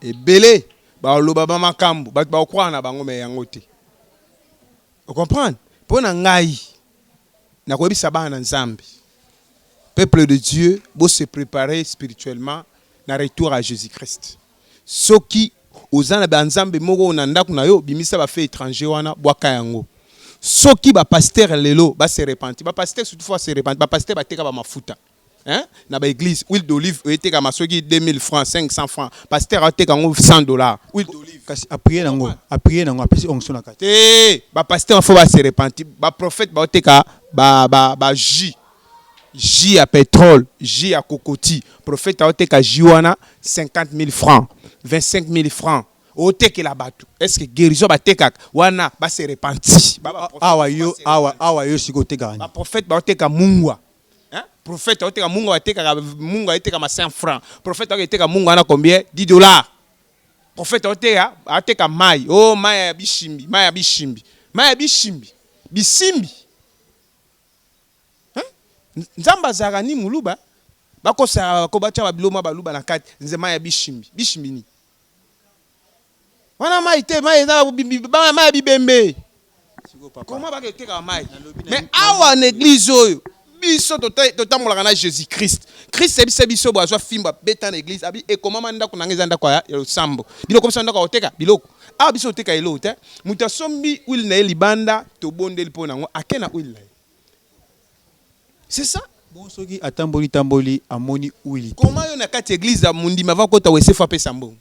S2: ebele baloba bamakambo, bato bakokwaka na bango, me yango te. Ocomprendre? Mpo na ngai, nakoyebisa bana na Nzambe, peuple de Dieu, bose préparer spirituellement na retour à Jésus Christ. Soki oza na banzambe moko na ndako na yo, bimisa bafeu étranger wana, bwaka yango. Soki bapasteur lelo base repentir, bapasteur surtout faut se repentir. Bapasteur bateka bamafuta, hein? Na baéglise, huile d'olive oyetekama soki 2000 francs, 500 francs, pasteur ateka yango 100 $, huile d'olive.
S1: Kasi aprier nango, aprier nango, apesi onction na kati.
S2: Te, bapasteur faut base repentir. Baprophète baoteka ba jus, jus ya pétrole, jus ya kokoti. Prophète aoteka jus wana 50 000 francs, 25 000 francs, otekela bato. Est ce que guérison batekaka wana? Base repentir.
S1: Awa yo, awa, awa yo sikoyo otekaka nini?
S2: Baprophète baoteka mungwa, hein? Prophète aoteka mungwa, batekaka mungwa, etekama 5 francs. Prophète aoteka mungwa wana combien? 10 $. Prophète aoteka, ateka mai o, mai ya bishimbi, mai ya bishimbi, mai ya bishimbi, bisimbi, hein? Nzambe azalaka ni moluba, bakosaka ko batya babiloko mwa baluba na kati. Nzema ya bishimbi, bishimbi nini wana? Mai te, mai eza mai ya bibembe. Koma baketekaka mai. Mais awa na église oyo biso totambolaka na Jésus Christ, Christ ayebisa biso bo azwa fimbo, abeta na église, abi ekomama: "Ndako na ngai eza ndako ya losambo, biloko biso ndako ya koteka biloko." Awa biso toteka eloko te. Moto asombi huile na ye libanda, tobondeli mpo nango, ake na huile na ye, c'est ça.
S1: Bon, soki atamboli tamboli, amoni huile te?
S2: Koma yo na kati église ya mondimi, ava kota wese, faut apesa mbongo.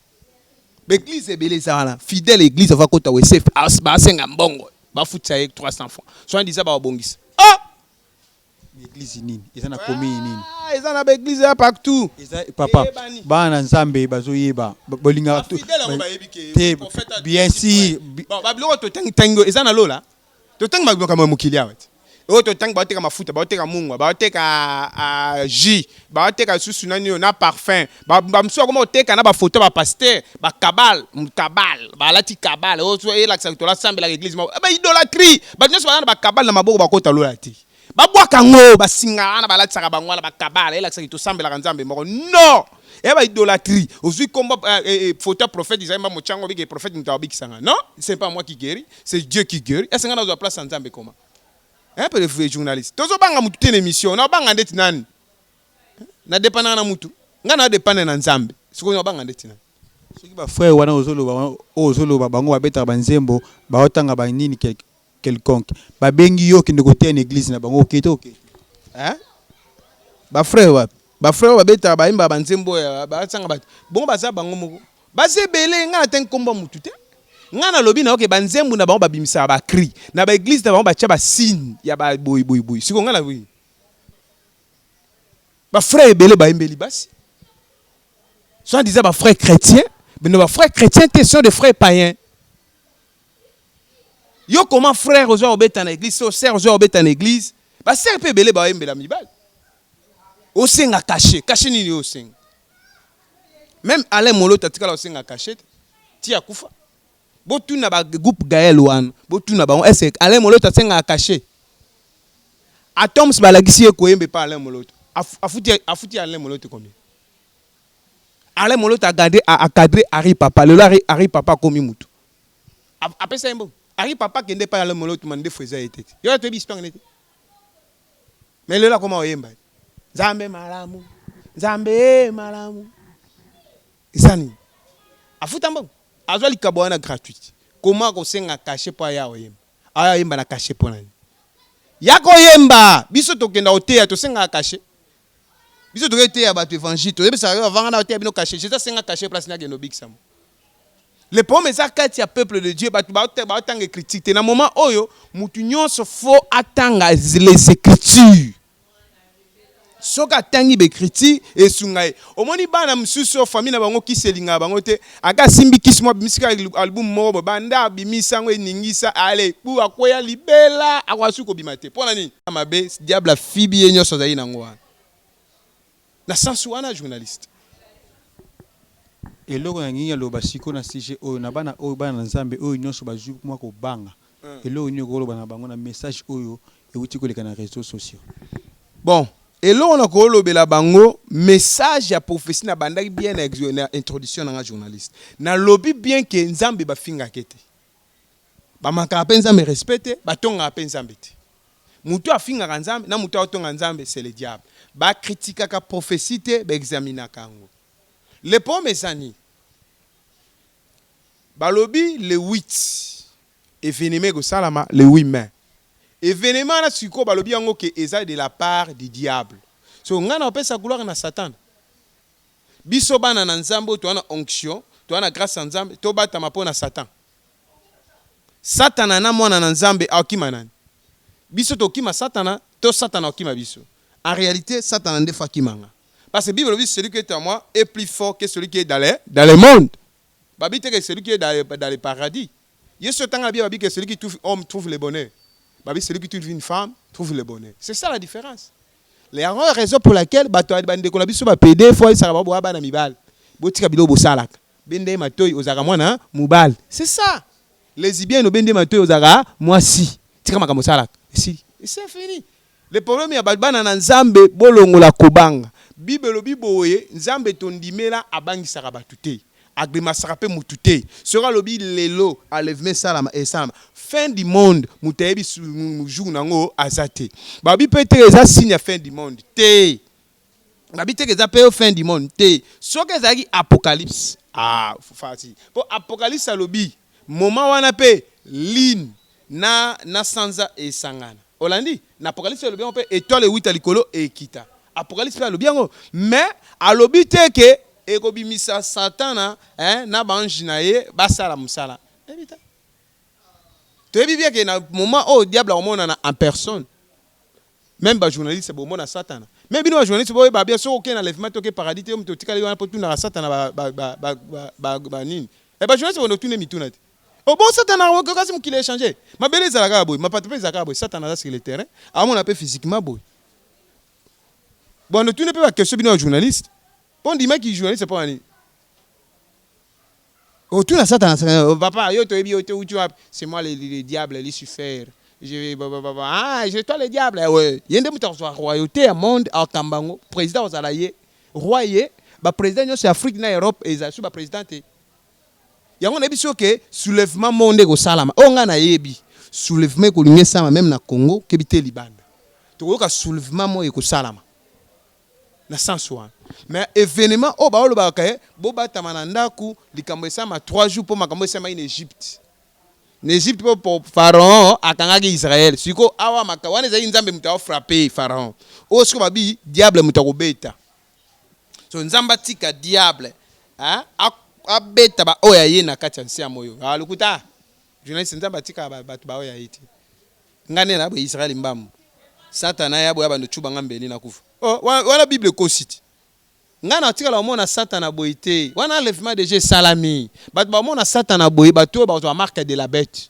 S2: Baéglise ebele eza wana, fidèle église ava kota wese, basenga mbongo, bafutisa ye 300 francs, soit disant babongisa. Ah!
S1: Église nini eza na commune nini?
S2: Ah, eza na baéglise ya partout.
S1: Eza papa.
S2: Eyebani.
S1: Bana na Nzambe bazoyeba, bolingaka
S2: Bafidèle yango bayebi ke
S1: te.
S2: Prophète
S1: Bien sûr.
S2: Bon, babiloko totangi tangi eza na lola. Totangi makambo ya mokili awa te. Oyo totangi, baoteka mafuta, baoteka mungwa, baoteka jus, baoteka susu nani oyo na parfum. Bamosusu bakoma koteka na bafoto ya bapasteur, bakabale, kabale, balati kabale oyo so elakisaka tolasambelaka église moko. Baidolâtrie, bato nyonso baza na bakabale na maboko, bakota lola te. Babwaka yango, basinga wana balatisaka bango wana, bakabale elakisaka tosambelaka Nzambe moko. Non, eya baidolâtrie. Ozwi kombo, photo ya prophète Isaïe Mbambo Tyango, obike prophète moto abikisanga. Non, c'est pas moi qui guérit, c'est Dieu qui guérit. Ese nga nazwa place ya Nzambe koma? Hein, pe le journaliste, tozobanga mutu te na émission. Naobanga ndeti nani? Nadépendaka na mutu? Nga nadépendre na Nzambe. Sikoyo nabanga ndeti nani?
S1: Soki bafrère wana ozoloba, oyo ozoloba, bango babetaka banzembo, baotanga banini quelconque, babengi yo okende koteya na église na bango, okete, okete?
S2: Hein? Bafrère wapi? Bafrère oyo babetaka, bayembaka banzembo oyo basanga bato bongo, baza bango moko, baza ebele. Ngai natangi nkombo ya mutu te. Ngai nalobi na oke banzembo na bango, babimisaka bacri na baéglise na bango, batya basigne ya baboyiboyiboyi. Sikoyo ngai nalobi bafrère ebele bayembeli basi, soit disant bafrère chrétien, mais no, bafrère chrétien te, sont des frères païens. Yo comment frère ozwa kobeta na église, so sœur ozwa kobeta na église, basœur mpe ebele bayembela mibali, osenga cachet? Cachet nini oyo osenga? Même Alain Moloto atikala osenga cachet te ti akufa. Botuna bagroupe Gael wana, botuna bango ese Alain Moloto asengaka cachet. Atoms balakisi ye koyemba epa Alain Moloto. Afuti Alain Moloto combien? Alain Moloto agade acadré Ari Papa. Lelo Ari Papa akomi mutu, apesa ye mbongo. Ari Papa akende epai Alain Moloto, mandefu eza ye te te. Yo toyebi histoire nete, mais lelo akoma oyemba "Nzambe malamu, Nzambe malamu". Eza nini? Afuta mbongo? Azwa likabo wana gratuite. Koma kosenga cachet mpo aya oyemba, aya oyemba na cachet mpo nani? Ya koyemba, biso tokenda koteya, tosengaka cachet. Biso toke teya bato évangile, toyebisaka yo avanga na oteya bino cachet. Jésus asenga cachet place nakende obikisa mo. Le problème eza kati ya peuple de Dieu, bato baotanga écriture te. Na moment oyo, mutu nyonso faut atanga les écritures. Soki atangi baécriture, esunga ye. Omoni bana mosusu oyo famille na bango kisi elingaka bango te, aka asimbi kisi mo, abimisika album moko boye, banda abimisa yango, eningisa ale pu akweya libela, akoka suki kobima te. Mpo na nini? Mabe diable afibi ye nyonso azali nango wana na sens wana, journaliste.
S1: Eloko na ngingi aloba sikoyo na sujet oyo, na bana oyo, bana na Nzambe oyo nyonso bazwi mwa kobanga, eloko nini okoloba na bango na message oyo euti koleka na réseaux sociaux?
S2: Bon, eloko na kolobela bango, message ya prophétie, nabandaki bien na introduction nanga, journaliste, nalobi bien ke Nzambe bafingaka te, bamakaka mpe Nzambe respect te, batongaka mpe Nzambe te. Motu afingaka Nzambe na motu aotonga Nzambe, c'est le diable. Bakritikaka prophétie te, baexaminaka yango. Le problème eza nini? Balobi le 8 événement ekosalama, le 8 mai événement wana. Sikoyo balobi yango ke eza de la part du diable. So ngai na opesa gloire na Satan? Biso bana na Nzambe oyo toza na onction, toza na grâce ya Nzambe, tobatama mpo na Satan? Satana na mwana na Nzambe akokima nani? Biso tokima Satana to Satana akokima biso? En réalité, Satana nde faut akimanga, parce que Bible elobi: celui qui est en moi est plus fort que celui qui est dans le monde. Babi te que celui qui est dans le paradis. Yesu otanga bien, babi que celui qui trouve homme trouve le bonheur. Babi celui qui trouve une femme trouve le bonheur. C'est ça la différence. La raison pour laquelle bato bandeko na biso bapede fo ayebisaka bango: boya bana mibali, botika biloko bosalaka, bende matoi, ozalaka mwana mobali. C'est ça, lesbienne, obende matoi, ozalaka mwasi, tika makambo osalaka, esili, c'est fini. Le problème ya bana na Nzambe, bolongola kobanga. Bible elobi boye: Nzambe tondimela abangisaka bato te, agrimasaka mpe mutu te. Soki alobi lelo enlèvement esalama, esalama. Fin du monde, moto ayebi jour nango aza te. Babi mpe te eza signe ya fin du monde te, babi te eza mpe fin du monde te. Soki ezalaki apocalypse, ah, fasi mpo apocalypse alobi moment wana mpe lune na sanza esangana. Olandi na apocalypse, alobi yango mpe, étoile ewita likolo ekita. Apocalypse mpe alobi yango, mais alobi te ke ekobimisa Satana, eh, na baange na ye basala mosala. Ebi te, toyebi bien ke na moment oyo diable akomonana en personne, même bajournaliste bomona Satana. Mais bino bajournaliste boyeba bien, soki okei na enlèvement, toke paradis te, moto otikali wana mpo tunaka Satana banini. Bajournaliste bondo otune mituna te. Oh bon, Satana, kasi mokili échange, mabele ezalaka boye, mapata mpe ezalaka boye, Satana aza sur le terrain, amona mpe physiquement boye. Bon, tune mpe baquestion bino ya journaliste, mpo ndimaki journaliste mpo nani otuna Satana: papa, yo toyebi yo te, uti wapi? C'est moi le diable Lucifer. Je vais, bah, bah, bah, ah, c'est toi le diable. Ouais, ye nde moto akozwa royauté ya monde, akamba yango, président ozala ye, roi ye. Baprésident nyonso ya Afrique na Europe ezala so baprésident te. Yango nayebi so ke soulèvement monde ekosalama. Oyo ngai nayebi, soulèvement ekolingi esalama même na Congo, kebi te libanda. Tokoyoka soulèvement moko ekosalama na sens wana. Mais événement oyo baolobaka ye, bobatama na ndako, likambo esalama 3 jours, mpo makambo esalamaki na Égypte. Na Égypte, mpo Pharaon akangaki Israel. Sikoyo awa maka wana ezalaki Nzambe moto aofrappe Pharaon. Oyo sikoyo babi diable moto akobeta. So Nzambe atika diable abeta baoyo aye na kati ya nse ya moyo. Lokuta, journaliste. Nzambe atika bato baoyo aye te. Ngai nde na boye Israel mbambo, Satana ya boya bando cubanga mbeli na kufa. Oh, wana Bible ekosi te. Ngai natikala komona Satana boye te. Wana enlèvement déjà esalami, bato bamona Satana boye, bato oyo bazwa marque de la bête.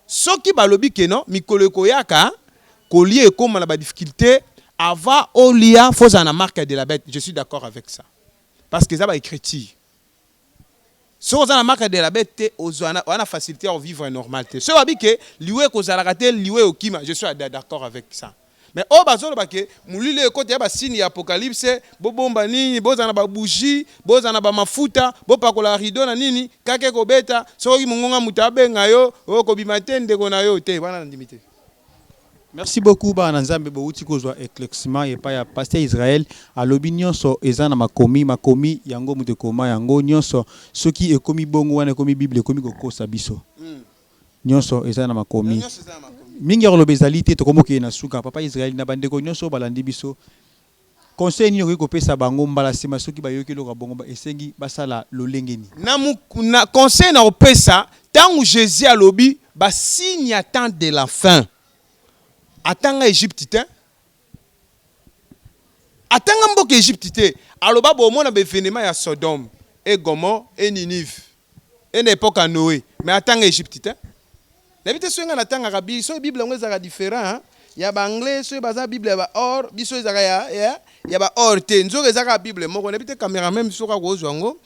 S2: Soki balobi ke non, mikolo ekoyaka kolia ekóma na badifficulté, avant olia faut ozala na marque de la bête, je suis d'accord avec ça, parce que eza baécriture. Soki oza na marque de la bête te, ozwa wana facilité ya vivre normal te. Soki babi ke liwe ekozalaka te, liwe okima, je suis d'accord avec ça. Mais oyo bazoloba ke molili ekota ya basigne ya apocalypse, bobomba nini, bozala na babougie, bozala na bamafuta, bopakola rideau na nini, kaka ekobeta. Soki mongonga moto abenga yo, okobima te, ndeko na yo te, wana nandimi te.
S1: Merci beaucoup, bana Nzambe. Bouti kozwa éclaircissement epai ya pasteur Israel. Alobi nyonso eza na makomi, makomi yango moto ekoma yango nyonso. Soki ekomi bongo wana ekomi Bible ekomi kokosa biso. Nyonso eza na makomi.
S2: Nyonso eza na makomi.
S1: Mingi ya koloba ezali te, tokomokende na suka. Papa Israel, na bandeko nyonso oyo balandi biso, conseil nini okoki kopesa bango mbala nsima soki bayoki eloko ya bongo, esengi basala lolenge nini?
S2: Na conseil na kopesa, ntango Jésus alobi basigne ya temps de la fin, atanga Egypte te, atanga mboka Egypte te. Aloba bomona baévénement ya Sodome et Gomorrhe et Ninive e na époque ya Noé, mais atanga Egypte te. Nayebi te soki ngai natangaka bi soki Bible yango ezalaka différent ya baanglais, soki baza Bible ya baor, biso ezalaka ya baor te. Nzoka ezalaka Bible moko. Nayebi te, caméra même soki akozwa yango,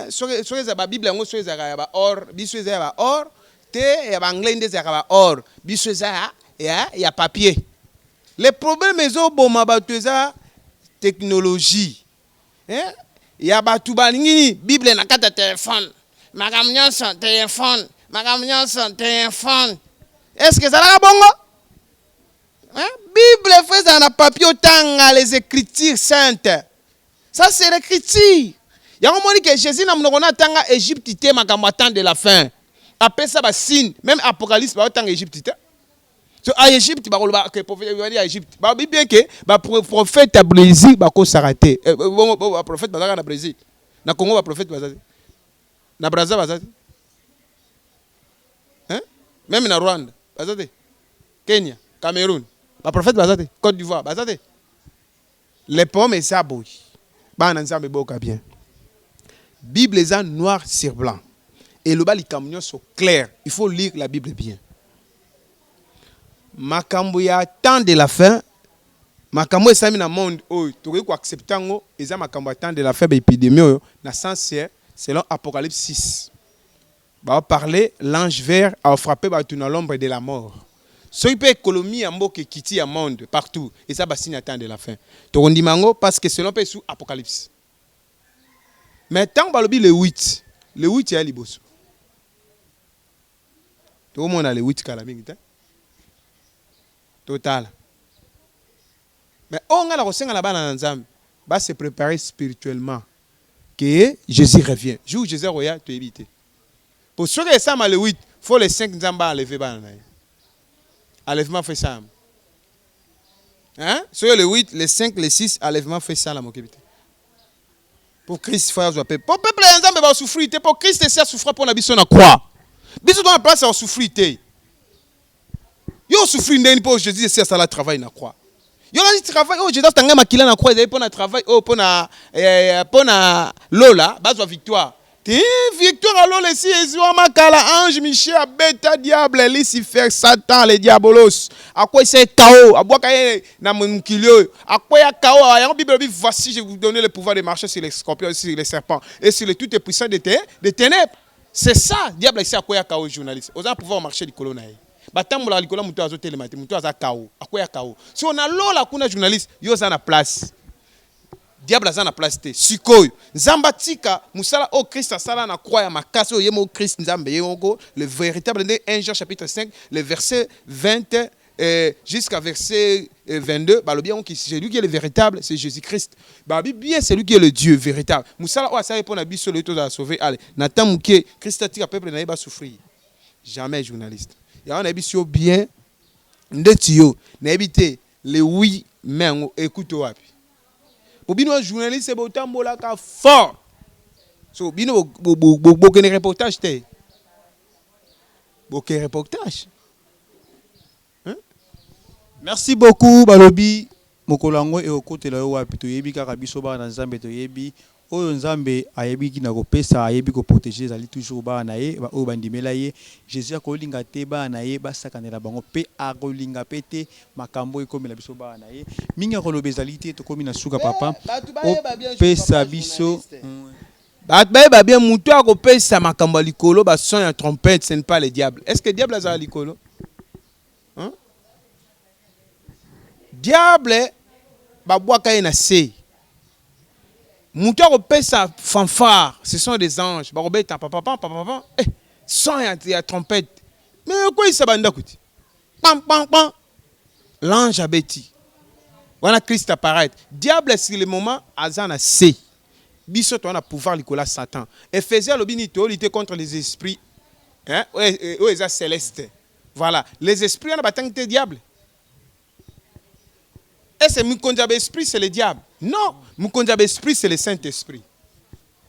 S2: soki eza babible yango, soki ezalaka ya baor, biso eza ya baor te. Ya baanglais nde ezalaka baor, biso eza ya papier. Le problème ezoboma bato eza technologie, hein? Ya bato balingi nini? Bible na kati ya telefone, makambo nyonso telefone, makambo nyonso telefone. Est ce que ezalaka bongo, hein? Bible faut ezala na papier, otanga les Écritures saintes. Ça, c'est l'écriture. Yango moni ke Jésus na monoko na atanga Égypte te. Makambo ya temps de la fin, apesa basigne, même Apocalypse, baotanga Égypte te. So a Égypte, bakoloba ke prophète ya Égypte, balobi bien ke baprophète ya Brésil bakosaka te. Bongo baprophète bazalaka na Brésil, na Congo baprophète baza te, na Braza baza te, hein? Même na Rwanda baza te, Kenya, Cameroun baprophète baza te, Côte d'Ivoire baza te. Le problème eza boye, bana Nzambe, boyoka bien. Bible eza noir sur blanc, eloba likambo nyonso clair. Il faut lire la Bible bien. Makambo ya temps de la fin, makambo esalami na monde oyo, tokoki koaccepte yango. Eza makambo ya temps de la fin, baépidémie oyo na sens selon Apocalypse 6, baoparle l'ange vert afrappe bato na l'ombre de la mort. Soki mpe économie ya mboka ekiti, ya monde partout, eza basigne ya temps de la fin. Tokondima yango parce que selon mpe su Apocalypse. Mais ntango balobi le 8, le 8 ya liboso, tokomona le 8 kala mingi te, totala. Mais oyo ngai na kosenga na bana na Nzambe, base préparer spirituellement que Jésus revient. Jour Jésus akoya, toyebi te. Po soki esalama le 8, faut le 5 Nzambe enlever bana na ye. Enlèvement faut esalama, hein? Soki le 8, le 5, le 6, enlèvement faut esalama. Okebi te, po Christ faut azwa pe, po peuple ya Nzambe basouffrir te, po Christ esi asouffra mpo na biso na croix. Biso to na place ya kosouffrir te. Yo osouffrir ndeni? Mpo Jésus esi asala travail na croix. Yo kasi travail oyo Jésus atanga makila na croix ezali mpo na travail oyo mpo na lola bazwa victoire te. Victoire ya lola esi ezwama kala. Ange Michel abeta diable, Lucifer, Satan, le diabolos, akweyisa ye kao, abwaka ye na mokili oyo, akweya kao. Yango Bible elobi: "Voici, je vous donne le pouvoir de marcher sur les scorpions, sur les serpents et sur les toutes puissants de ténèbres." C'est ça. Diable esi akweya kao. Journaliste, oza na pouvoir marcher likolo na ye. Batambolaka likolo ya moto azotelema te, moto aza kao, akweya kao. So na lola kuna, journaliste, yo oza na place, diable aza na place te. Sikoyo Nzambe atika mosala oyo Christ asala na croix ya makasi, oyo ye moko Christ, Nzambe ye moko, le véritable. Nde 1 Jean chapitre 5, le verset 20 jusqu'à verset 22, balobi yango ki celui qui est le véritable, c'est Jésus-Christ. Balobi bien, celui qui est le Dieu véritable, mosala oyo asali mpo na biso loyi tozala sauvé. Ale na ntan moke, Christ atika peuple na ye basouffrir jamais. Journaliste, yango nayebi si yo bien ndeti yo, nayebi te le 8 mai yango ekuti wapi, po bino journaliste botambolaka fort. So bino bokende reportage te, boke reportage.
S1: Merci beaucoup. Balobi mokolo yango ekokotela yo wapi, toyebi kaka biso bana na Nzambe, toyebi oyo Nzambe ayebi na kopesa, ayebi koprotéger. Ezali toujours bana na ye oyo bandimela ye. Jésus akolinga te bana na ye basakanela bango, mpe akolinga mpe te makambo ekomela biso bana na ye. Mingi akoloba ezali te, tokomi na suka. Papa, opesa biso.
S2: Bato bayeba bien, moto akopesa makambo ya likolo, bason ya trompette, ce n'est pas le diable. Est ce que diable azala likolo, hein? Diable babwaka ye na se. Moto akopesa fanfare, ce sont des anges. Bakobeta papapa papapa, son ya trompette, mais ekweyisa bandako ti pam pam pam. L'ange abeti wana, Christ apparaître. Diable sur le moment aza na se. Biso toza na pouvoir likolo ya Satan. Éphésiens alobi nini? Tolutte contre les esprits, hein? Oyo eza céleste. Voilà, les esprits wana batangi te diable. Est-ce que mokonzi ya baesprit, c'est le diable? Non, mokonzi ya baesprit, c'est le Saint-Esprit.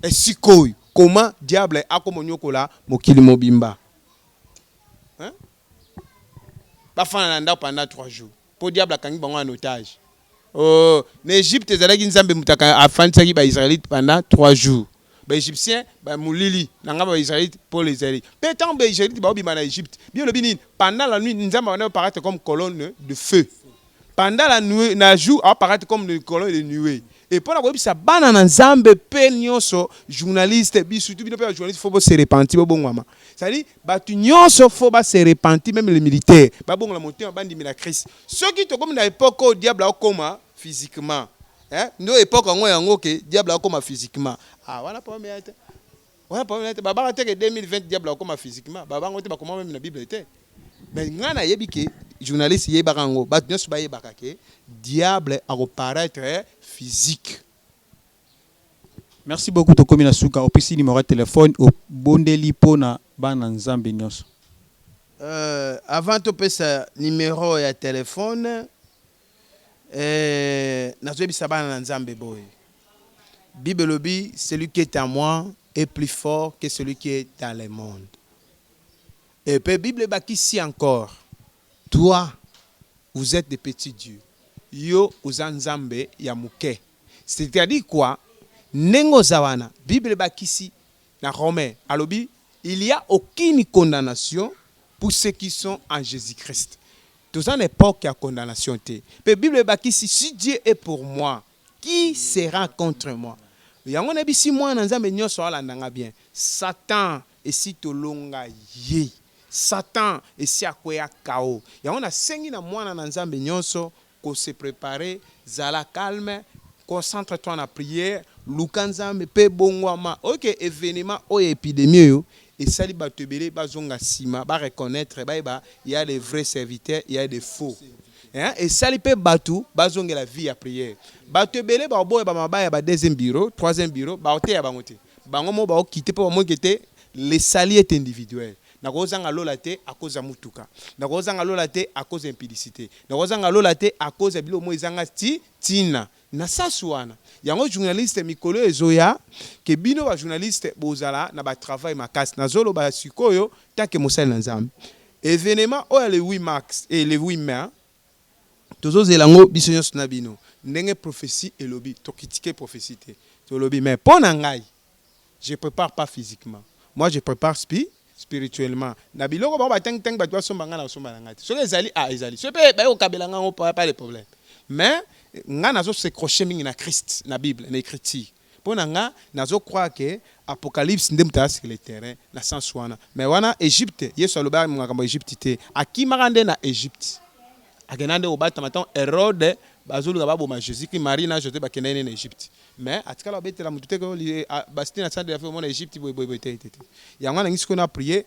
S2: E sikoyo, comment diable akoma onyokola mokili mobimba, hein? Bafanda na ndako pendant 3 jours mpo diable akangi bango en otage. Oh, na Égypte ezalaki Nzambe moto afandisaki Baisraélite pendant 3 jours. Baégyptien bamolili na ngai, Baisraélite mpo les Israélites mpe ntango Baisraélite baobima na Égypte, bien olobi nini? Pendant la nuit, Nzambe abanda apparaître comme colonne de feu. Pendant la nuit, na jour, apparaître comme une colonne de nuée. Et mpo na koyebisa bana na Nzambe mpe nyonso, journaliste, surtout bino mpe bajournaliste, faut bose repentir, bobongwama. C'est-à-dire bato nyonso faut base repentir, même les militaires, babongola motema, bandimela Christ. Soki tokomi na époque oyo diable akokoma physiquement, hein? Ndo époque yango ke diable akokoma physiquement. Ah, wana problème ya te, wana problème ya te. Babaka te ke 2020 diable akokoma physiquement, babango te, bakoma même na Bible te. Mais ngai nayebi ke journaliste yebaka yango, bato nyonso bayebaka ke diable akoparaître physique.
S1: Merci beaucoup. Tokomi na suka. Opesi numéro ya telefone, obondeli mpona bana Nzambe nyonso.
S2: Avant topesa numéro ya telefone, nazoyebisa bana na Nzambe boye: Bible elobi, celui qui est à moi est plus fort que celui qui est dans le monde. Et puis Bible ebakisi encore, toi, vous êtes des petits dieux, yo oza Nzambe ya moke. C'est-à-dire quoi? Ndenge oza wana, Bible ebakisi na Romain, alobi, il y a aucune condamnation pour ceux qui sont en Jésus-Christ. Toza na époque ya condamnation te. Mpe Bible ebakisi, si Dieu est pour moi, qui sera contre moi? Yango nayebisi mwana Nzambe nyonso alandanga bien: Satan esi tolonga ye, Satan esi akweya kao. Yango nasengi na mwana na Nzambe nyonso kose préparer, zala calme, concentre-toi na prière, luka Nzambe mpe bongwama. Oyo événement oyo, épidémie oyo, esali bato ebele bazonga nsima, bareconnaître, bayeba ya des vrais serviteurs, ya des faux, hein? Esali mpe bato bazongela vie ya prière. Bato ebele baoboya bamabaya ba deuxième bureau, troisième bureau, baoteya bango te, bango mo baokite mpo bamoki te. Le salut est individuel. Nakozanga lola te à cause ya mutuka, nakozanga lola te à cause ya impudicité, nakozanga lola te à cause ya biloko mo ezanga ti ntina na sasu wana. Yango journaliste, mikolo ezoya ke bino bajournaliste bozala na batravail makasi. Nazoloba sikoyo tant que mosali na Nzambe. Événement oyo le 8 mars et le 8 mai, tozozela yango biso nyonso na bino. Ndenge prophétie elobi, tokritike prophétie te, tolobi. Mais mpo na ngai, je prépare pas physiquement, moi je prépare spirituellement. Na biloko bango batangitangi, bato basomba, ngai na kosomba na ngai te. Soki ezali, ah, ezali. Soki mpe bayokabela ngai yango, pas de problème. Mais ngai nazosecroche mingi na Christ, na Bible, na écriture. Mpo na nga, nazocroire ke Apocalypse nde moto aseke le terrain na sens wana. Mais wana Égypte, Yesu alobaka makambo ya Égypte te, akimaka nde na Égypte, akenda nde kobatama ntango Hérode bazoluka baboma Jésus Christ. Marie na Joseph bakenda ye nde na Égypte, mais atikala babetela motu te basite na centre d'affaires omona Égypte boyeboye te te te. Yango wana nangi sikoyo na prier.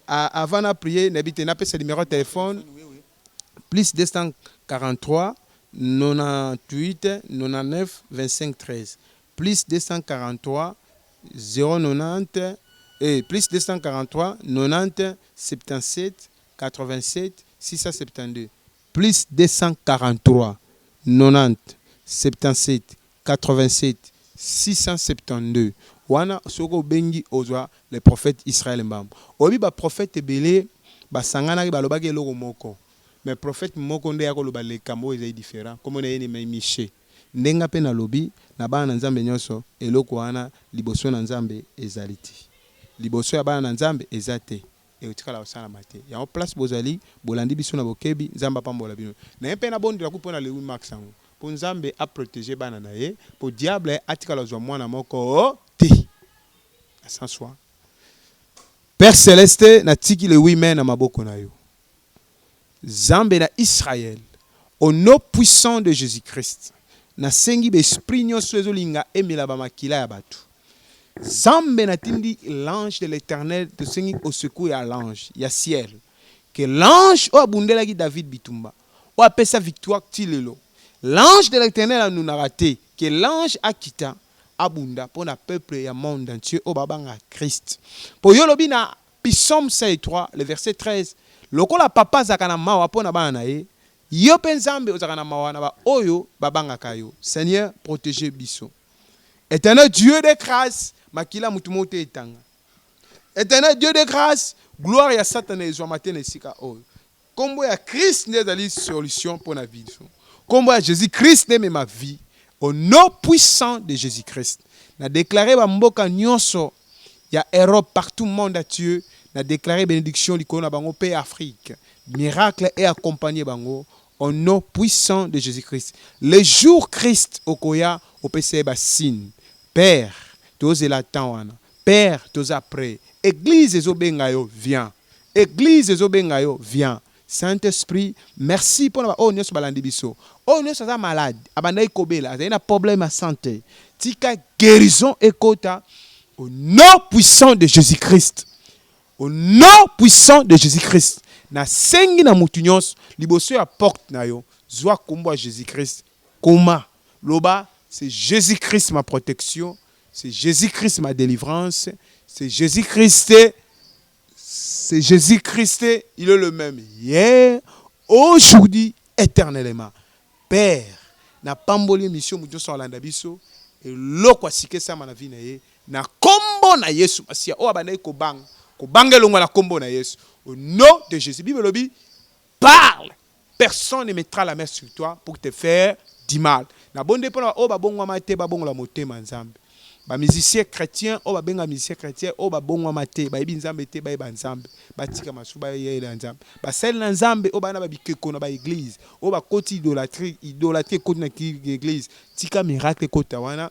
S2: Avant na prier, nayebi te, napesa numéro ya téléphone: plus 243 98 99 25 13, plus 243 090 et plus 243 90 77 87 672, plus 243 90 77 87 672. Wana soki obengi, ozwa le prophète Israël Mbambo. Oyebi, baprophète ebele basanganaki, balobaki eloko moko, mais prophète moko nde ya koloba likambo oyo ezali différent. Kombo na ye ni Miche. Ndenge mpe nalobi na bana na Nzambe nyonso, eloko wana liboso na Nzambe ezali te, liboso ya bana na Nzambe eza te, ekotikala kosalama te. Yango place bozali, bolandi biso na bokebi, Nzambe apambola bino. Na ye mpe nabondela ku mpo na le 8 mars yango, mpo Nzambe aprotege bana na ye, mpo diable atikala kozwa mwana moko te na sens wana. Père céleste, natiki le 8 mai na maboko na yo, Nzambe na Israël. Au nom puissant de Jésus Christ, nasengi baesprit nyonso ezolinga emela bamakila ya bato. Nzambe, natindi l'ange de l'Éternel. Tosengi au secours ya l'ange ya ciel, ke l'ange oyo abundelaki David bitumba, oyo apesa victoire ti lelo, l'ange de l'Éternel anunaka te, ke l'ange akita, abunda mpo na peuple ya monde entier oyo babanga Christ. Mpo yo olobi na Psaume 103, le verset 13, lokola papa azalaka na mawa mpo na bana na ye, yo mpe Nzambe ozalaka na mawa na baoyo babangaka yo. Seigneur, protege biso. Éternel Dieu de grâce, makila mutu moko te etanga. Éternel Dieu de grâce, gloire ya Satana ezwama te na esika oyo. Kombo ya Christ nde ezali solution mpo na biso. Kombo ya Jésus Christ nde emema vie. Au nom puissant de Jésus Christ, na déclaré bamboka nyonso ya Europe, partout monde entier, na déclaré bénédiction likolo na bango mpe Afrique. Miracle et accompagner bango au nom puissant de Jésus Christ. Le jour Christ okoya opesa ye basigne. Père, tozela temps wana. Père, toza prêt. Église ezobenga yo, viens. Église ezobenga yo, viens. Saint-Esprit, merci mpona baoyo nyonso balandi biso. Oyo nyonso aza malade, abandaki kobela, azali na problème ya santé, tika guérison ekota au nom puissant de Jésus-Christ. Au nom puissant de Jésus-Christ, nasengi na mutu nyonso liboso ya porte na yo, zwa kombo ya Jésus-Christ, koma, loba: c'est Jésus-Christ ma protection, c'est Jésus-Christ ma délivrance, c'est Jésus-Christ, c'est Jésus-Christ, il est le même hier, aujourd'hui, éternellement. Père, napamboli émission, moto nyonso alanda biso, eloko asika esama na vie na ye na kombo na Yesu Masiya. Oyo abandaki kobanga, kobanga elongwa na kombo na Yesu. Au nom de Jésus, Bible elobi: parle, personne ne mettra la main sur toi pour te faire du mal. Nabonde mpona oyo babongwama te, babongola motema. Nzambe, bamusicien chrétien oyo babenga musicien chrétien, oyo babongwama te, bayebi Nzambe te, bayeba Nzambe, batika masu, bayela Nzambe. Basali na Nzambe oyo bana babikeko na baéglise, oyo bakoti idolâtrie, idolâtrie ekoti na église, tika miracle ekota wana,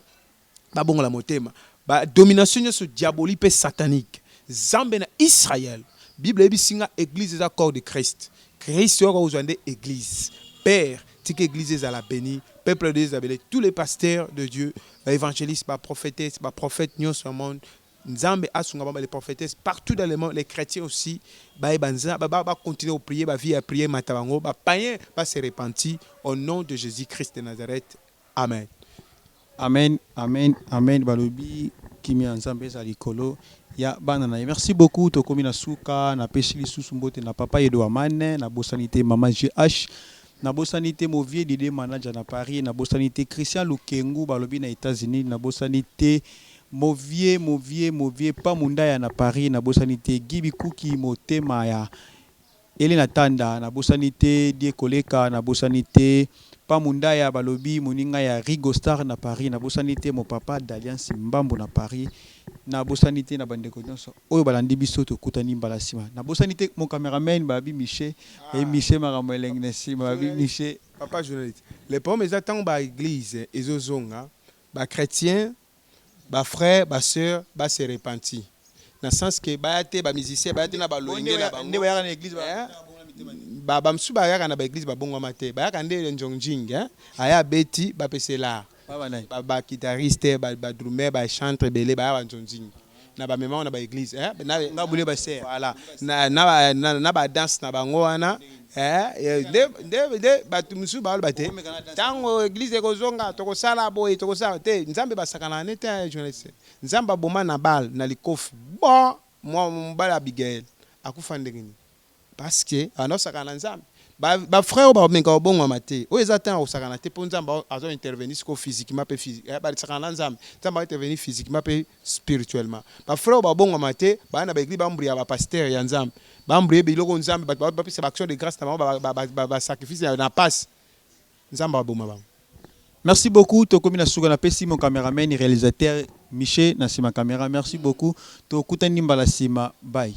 S2: babongola motema. Badomination nyonso diabolique mpe satanique, Nzambe na Israel, Bible eyebisi nga église eza corps de Christ. Christ oyo akozwa nde église. Père, tika église ezala béni, peuple de Dieu ezala béni, tous les pasteurs de Dieu, baévangélistes, baprophétesses, baprophètes nyonso ya monde. Nzambe asunga bango, les prophétesses partout dans le monde, les chrétiens aussi, bayeba Nzambe, bacontinue koprier, bavie ya prier mata bango, bapaïen base repentir au nom de Jésus Christ de Nazareth. Amen.
S1: Amen, amen, amen. Balobi kimia ya Nzambe eza likolo ya bana na ye. Merci beaucoup. Tokomi na suka. Napesi lisusu mbote na papa Edo Amane, nabosani te mama GH, nabosani te movie Dide manager na Paris, nabosani te Christian Lukengu, balobi na États-Unis, nabosani te movie movie movie pa Mundaya na Paris, nabosani te Gibi Kuki motema ya Elena Tanda, nabosani te Die Koleka, nabosani te pa Mundaya, balobi moninga ya Rigo Star na Paris, nabosani te mo papa d'Alliance Mbambo na Paris, nabosani te na bandeko nyonso oyo balandi biso. Tokutani mbala nsima. Nabosani te mon cameraman, babi Miche e Miche, makambo elengi na nsima, babi Miche.
S2: Papa journaliste, le problème eza ntango baéglise ezozonga, bachrétien, bafrère, basœur base repentir na sens ke baya te, bamusicien baya te na balolenge na bango.
S1: Nde bayaka na église.
S2: Bamosusu bayaka na baéglise, babongwama te, bayaka nde njongjing aya abeti, bapesela baguitariste, badrummer, bachantre ebele baya banzonzing na bamema na baéglise.
S1: Nga bule baser.
S2: Voilà, na badanse na bango wana nde bato mosusu baloba te: ntango église ekozonga, tokosala boye, tokosala te. Nzambe basakana ne te, journaliste. Nzambe aboma Nabal na likofi. Bon, mwa mobali Abigail akufa ndenge nini? Parce que abanda kosakana na Nzambe. Bafrère oyo bameka kobongwama te, oyo eza ntango kosakana te, mpo Nzambe azo intervenir sikoyo physiquement mpe basakana na Nzambe. Nzambe azo intervenir physiquement mpe spirituellement. Bafrère oyo babongwama te, baya na baéglise, bambria bapasteur ya Nzambe, bambrie biloko Nzambe, bato bapesa baaction de grâce na bango, basacrifice na passe, Nzambe aboma bango.
S1: Merci beaucoup. Tokomi na suka. Napesi mon caméraman réalisateur Michel na nsima caméra. Merci beaucoup. Tokutani mbala nsima. Bye.